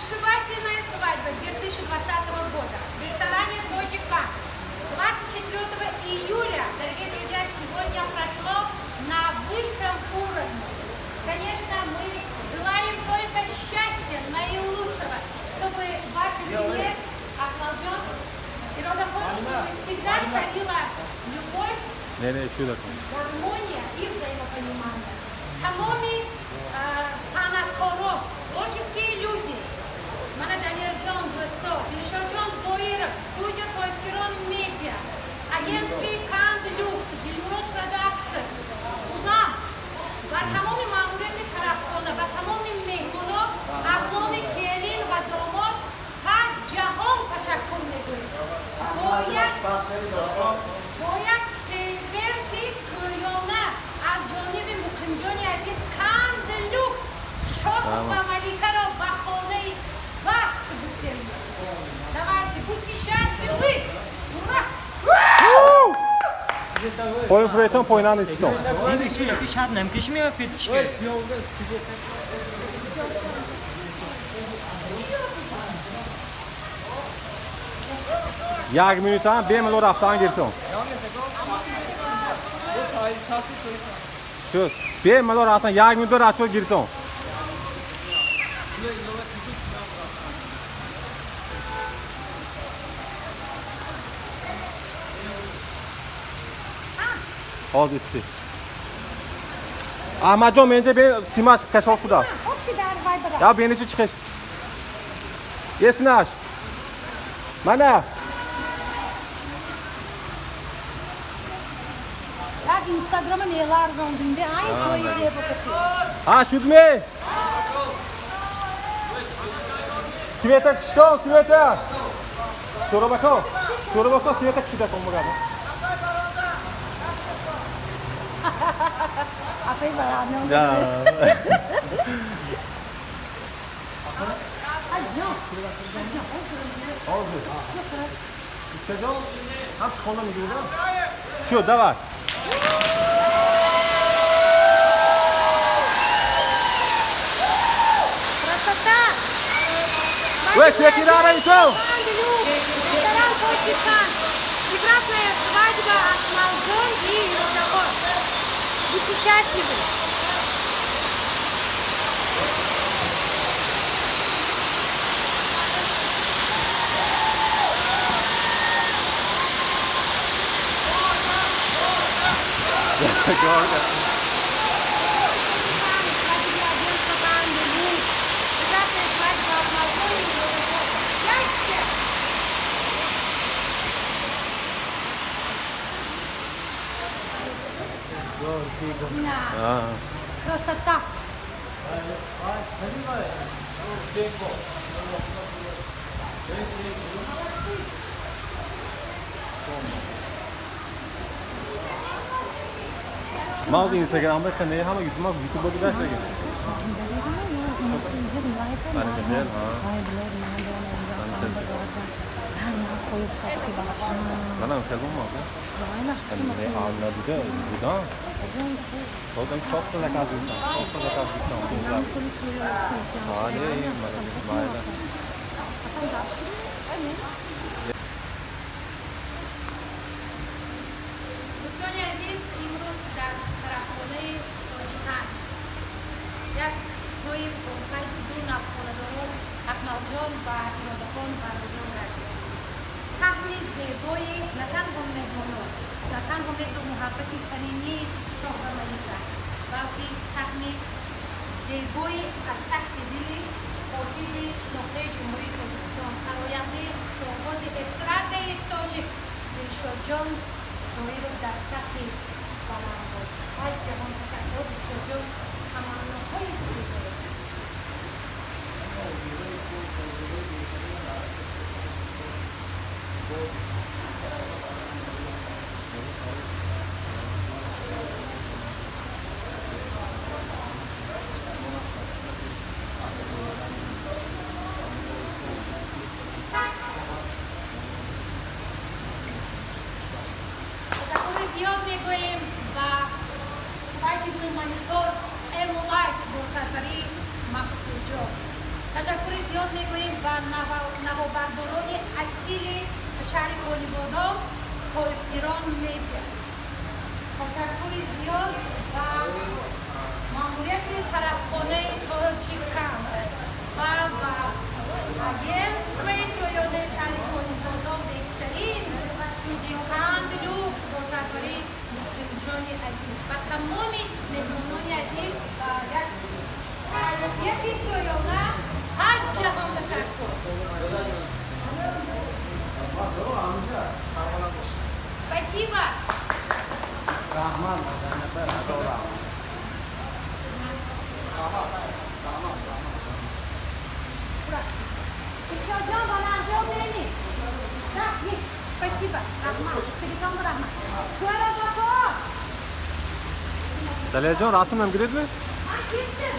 Сногсшибательная свадьба 2020 года в ресторане «Тоджикан» 24 июля, дорогие друзья, сегодня прошло на высшем уровне. Конечно, мы желаем только счастья, наилучшего, чтобы в вашей семье, Акмалджон, Иродахон, чтобы всегда царила любовь, Не, не, чудо. Гармония и взаимопонимание. Тамоми санъаткоро, творческие люди, мана Даниэлджон, дӯсто, Дилшодҷон Зоиров, студия Соҳибкирон Медиа, агентствои Канд Люкс, Дилмурод Продакшн, худам ва тамоми маъмурияти тарафхона ва тамоми меҳмоно аз номи келин ва домод сад ҷаҳон ташаккур мегӯем. Бо як фейерверки тӯёна аз ҷониби Муқимҷони азиз, Канд Люкс, шоҳ ва маликаро ба хонаи бахт гуселем. Давайте, будьте счастливы! Ура! Поин фуретон, поина нестон. Диди ки шад намкиш меофед чике. Як минутам бемалол рафтан гиртон. Шуд. Бемалол рафтан, як минута расчёт гиртон. Ҳозир исти. Аҳмадҷон, менҷа бе симаш кашол шудааст. Общий дар вайбера. Я бенечи чихеш. Есинаш. Мана. Як инстаграма меларзондимде, ай тои зебо кати. А, шудме? Света киштон, света. Шӯробако. Шӯробако, света кишида кон бугабо. Апай барамон. Да. Аҷон. Ҳозир. Истаҷон, ҳам хона мегирдам. Шуд, давай. Красота! Ой, светира ито. Ресторан «Тоджикан». Прекрасная свадьба Акмалджон и Иродахон. Будьте счастливы! Свадебное агентство «Канд Люкс». Прекрасная свадьба Акмалджон и Иродахон. Счастья! На. Красота! Ман инстаграмда қане ҳама ютуба ютуба гузаштаги. Мана хел, ҳа. Манам хел бумода. Не, буда, будан. Бозам чопта заказ гирифтам. Чопта заказ гирифтам. Бале, майла. Дӯстони азиз, имрӯз дар тарафхонаи Тоҷикан як тӯи бофайзи ду навхонадорон Акмалҷон ва Иродахон баргузор гардид. Саҳми зебои на танҳо меҳмонон, на танҳо меҳру муҳаббати самимии шоҳ ва малика, балки саҳми зебои аз таҳти дили ҳофизи шинохтаи Ҷумҳурии Тоҷикистон, сарояндаи хушовози эстрадаи тоҷик Дилшодҷон Зоиров дар сатҳи баланд буд. Сад ҷаҳон ташаккур, Дилшодҷон, таманноҳои зебо. Ташаккури зиёд мегӯем ба свадебный монитор Эмолайт бо сарбарии Мақсудҷон. Ташаккури зиёд мегӯем ба навобардорони асили шаҳри Конибодом, Соҳибқирон Медиа. Ташаккури зиёд ба маъмурияти тарабхонаи Тоҷикан ва ба агентствои тӯёнаи шаҳри Конибодом, беҳтарин студио Қанди Люкс бо сарварии Муқимҷони азиз, ба тамоми меҳмонони азиз ва як таърихияти тӯёна сад ҷаҳон ташаккур. Сарбаланд бошед. Спасибо. Раҳмат, ҳазор раҳмат. Раҳмат, раҳмат, раҳмат. Ҷон, баландҷон бени. Да, есть. Спасибо. Раҳмат. Телефон, раҳмат. Суаробако. Далерҷон, расм ҳам гиридми? Ман кеттим.